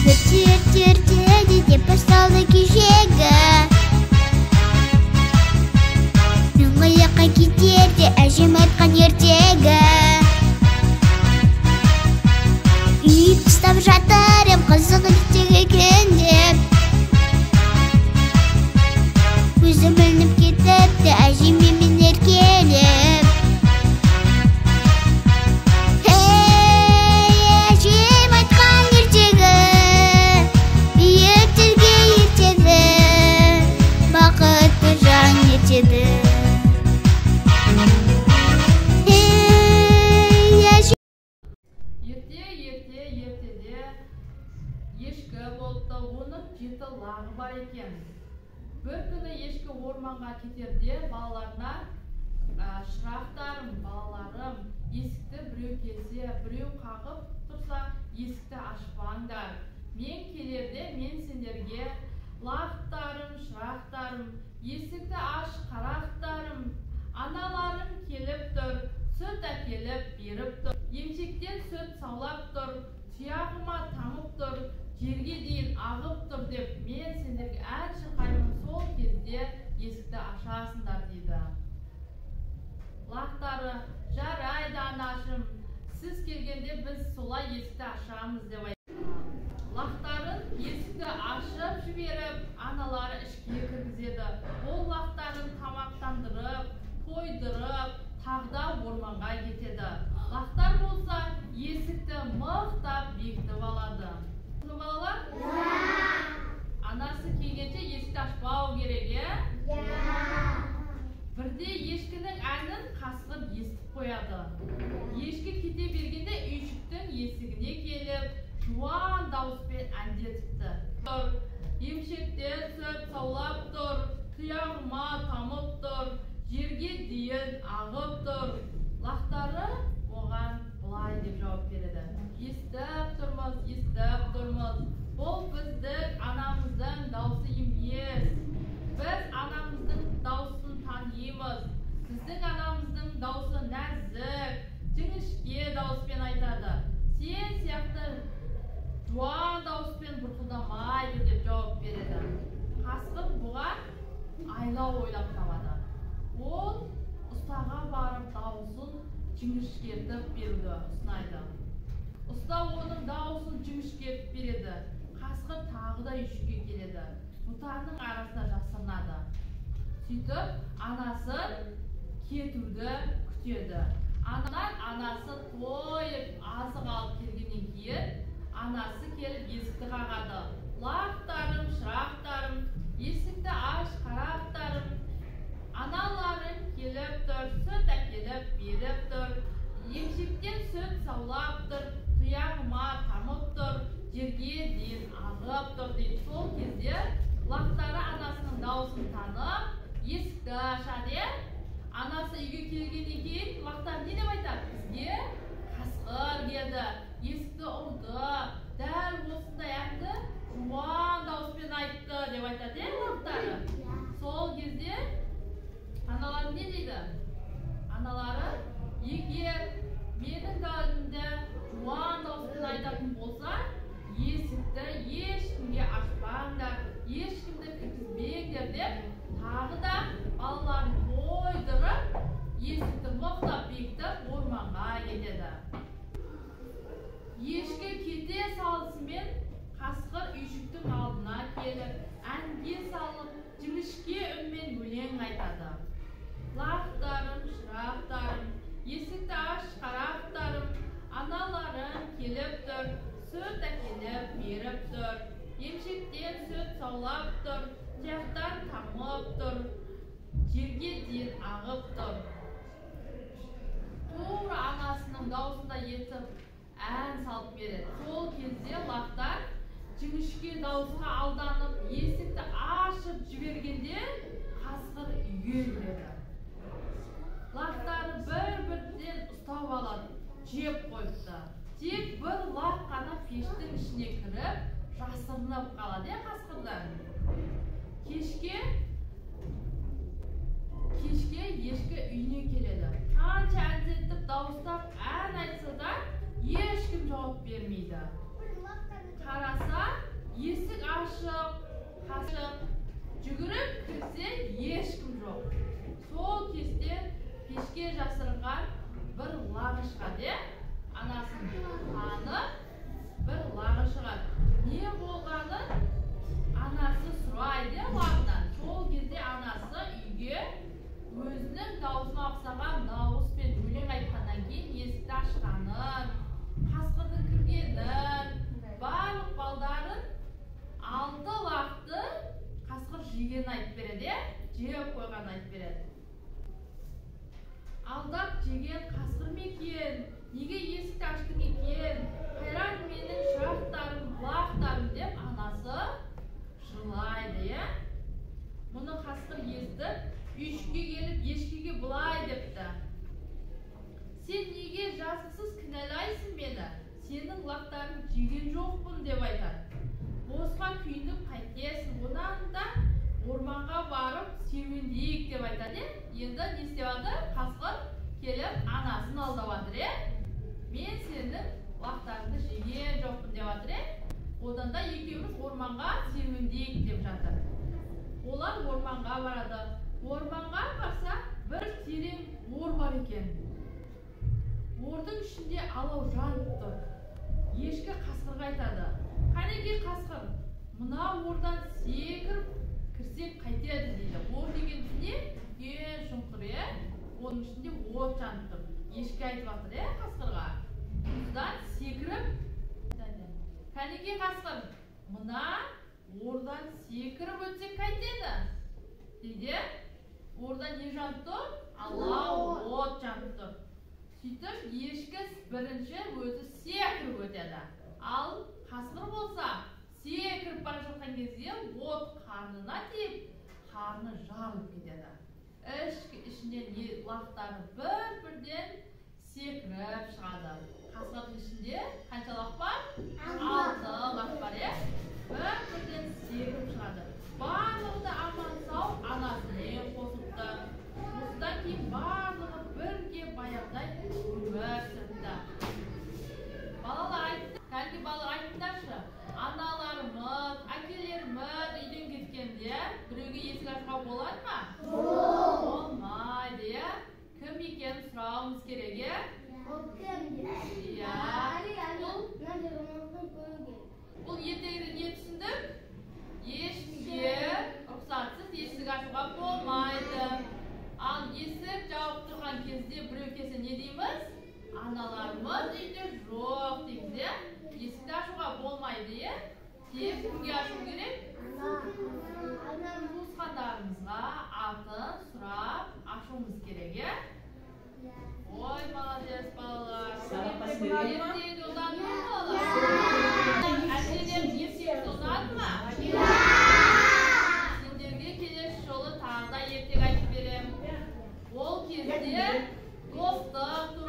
Ерте деп басталды кешегі. Тұңғиыққа кетерде әжем айтқан ертегі. Үй тастап жатыр ем, қызық ертегі екен деп. Көзім ілініп кетіпті әжеме мен еркелеп. Ей, әжем айтқан ертегі, биіктерге ертеді, бақытты жан ертеді. Ей, әжем. Ерте, ерте, ертеде ешкі болыпты, оның 7 лағы бар екен. Бір күні ешкі орманға кетерде балаларына, шырақтарым, балаларым, есікті біреу келсе, біреу қағып тұрса, есікті ашпаңдар. Мен келерде мен сендерге лақтарым, шырақтарым, есікті аш, қарақтарым, аналарым келіп тұр, сүт әкеліп беріп тұр, емшектен сүт саулап тұр, тұяғыма тамып тұр, жерге дейін ағып тұр деп мен сендерге ән шырқаймын, сол кезде есікті ашасыңдар дейді. Лақтары, жарайды анашым, сіз келгенде біз солай есікті ашамыз деп айтты. Лақтарын есікті ашып жіберіп, аналары ішке кіргізеді. Ол лақтарын тамақтандырып, тойдырып, тағы да орманға кетеді. Лақтар болса, есікті мықтап бекітіп алады. Балалар? Анасы келгенше есікті ашпау керек, е? Бірде ешкінің әнін қасқыр естіп қояды. Ешкі кете бергенде үйшіктің есігіне келіп, жуан дауыспен әндетіпті. Емшектен сүт саулап тұр, тұяғыма тамып тұр, жерге дейін ағып тұр. Лақтары оған былай деп жауап береді. Естіп тұрмыз, естіп тұрмыз. Бұл біздің анамыздың даусы емес. Біз анамыздың даусын танимыз. Біздің анамыздың даусы нәзік, жіңішке дауыспен айтады. Сен сияқты жуан дауыспен бұрқылдамайды деп жауап береді. Қасқыр бұған айла ойлап табады. Ол ұстаға барып дауысын жіңішкертіп беруді ұсынайды. Ұста оның дауысын жіңішкертіп береді. Қасқыр тағы да үйшікке келеді. Бұтаның арасына жасырынады. Сөйтіп анасын кетуді күтеді. Анан анасы тойып азық алып келгеннен кейін анасы келіп есікті қағады. Лақтарым, шырақтарым, есікті аш, қарақтарым, аналарым келіп тұр, сүт әкеліп беріп тұр, емшектен сүт саулап тұр, тұяғыма тамып тұр, жерге дейін ағып тұр дейді. Сол кезде лақтары анасының дауысын танып, есікті ашады. Анасы үйге келгеннен кейін лақтар не деп айтады? Бізге қасқыр келді, есікті ұрды, дәл осындай әнді жуан дауыспен айтты деп айтады, лақтары. Сол кезде аналары не дейді? Аналары, егер менің дәлімді жуан дауыспен айтатын болса, есікті ешкімге ашпаңдар, ешкімді кіргізбеңдер деп тағы да балаларын тойдырып, есікті мықтап бекітіп орманға кетеді. Ешкі кете салысымен қасқыр үйшіктің алдына келіп, әнге салып, жіңішке үнмен өлең айтады. Лақтарым, шырақтарым, есікті аш, қарақтарым, аналарым келіп тұр, сүт әкеліп беріп тұр, емшектен сүт саулап тұр, тұяқтан тамып тұр, жерге дейін ағып тұр. Тура анасының дауысында етіп ән салып береді. Сол кезде лақтар жіңішке дауысқа алданып, есікті ашып жібергенде қасқыр үйге кіреді. Лақтары бір-бірден ұстап алады, жеп қойыпты. Тек бір лақ қана пештің ішіне кіріп, жасырынып қалады, қасқырдан. Кешке ешкі үйіне келеді. Қанша әндетіп дауыстап ән айтса да ешкім жауап бермейді. Қараса, Жүгіріп кірсе, ешкім жоқ. Сол кезде пешке жасырынған бір лағы шығады, иә? Анасын танып, бір лағы шығады. Не болғанын анасы сұрайды лағынан. Сол кезде анасы үйге өзінің дауысына ұқсаған дауыспен өлең айтқаннан кейін есікті ашқанын, қасқырдың кіргенін, барлық балдарын 6 лақты қасқыр жегенін айтып береді, иә? Жеп қойғанын айтып береді. Алдап жеген қасқыр ма екен? Неге есікті аштың екен? Қайран менің шырақтарым, лақтарым деп анасы жылайды, иә? Мұны қасқыр естіп, үйшікке келіп, ешкіге былай депті. Сен неге жазықсыз кінәлайсың мені? Сенің лақтарың жеген жоқпын деп айтады. Босқа күйініп қайтесің, онан да орманға барып серуендейік деп айтады. Енді не істеп жатыр? Қасқыр келіп анасын алдап жатыр, иә? Мен сенің лақтарыңды жеген жоқпын деп жатыр, иә? Одан да екеуміз орманға серуендейік деп жатыр. Олар орманға барады. Орманға барса, бір терең ор бар екен. Ордың ішінде алау жанып тұр. Ешкі қасқырға айтады. Қанекей қасқыр, мына ордан секіріп кірсек қайтеді дейді. Ор деген не? Үлкен шұңқыр, иә? Оның ішінде от жанып тұр. Ешкі айтып жатыр, иә, қасқырға. Осыдан секіріп, қанекей қасқыр, мына ордан секіріп өтсек қайтеді дейді. Орда не жанып тұр? Алау от жанып тұр. Сөйтіп ешкі бірінші өзі секіріп өтеді. Ал қасқыр болса, секіріп бара жатқан кезде от қарнына тиіп, қарны жарылып кетеді. Ішінен лақтары бір-бірден секіріп шығады. Қасқырдың ішінде қанша лақ бар? 6 лақ бар, иә? Бір-бірден секіріп шығады. Барлығы да аман-сау анасымен қосылыпты. Осыдан кейін барлығы бірге баяғыдай өмір сүріпті. Балалар айтты, кәдімгі балалар айтыңдаршы, аналарымыз, әкелеріміз үйден кеткенде біреуге есік ашуға болады ма? Болмайды, иә? Кім екенін сұрауымыз керек, иә? Иә. Бұл ертегіден не түсіндік? Ешкімге рұқсатсыз есік ашуға болмайды. Ал есік жауып тұрған кезде біреу келсе не дейміз? Аналарымыз үйде жоқ дейміз, иә? Есікті ашуға болмайды, иә? Тек кімге ашу керек? Туысқандарымызға атын сұрап ашуымыз керек, иә? Ой, молодец, балалар. Ертегі ұнады ма, балалар? Әжелер ертегі ұнады ма? Сендерге келесі жолы тағы да ертегі айтып беремін. Ол кезде достық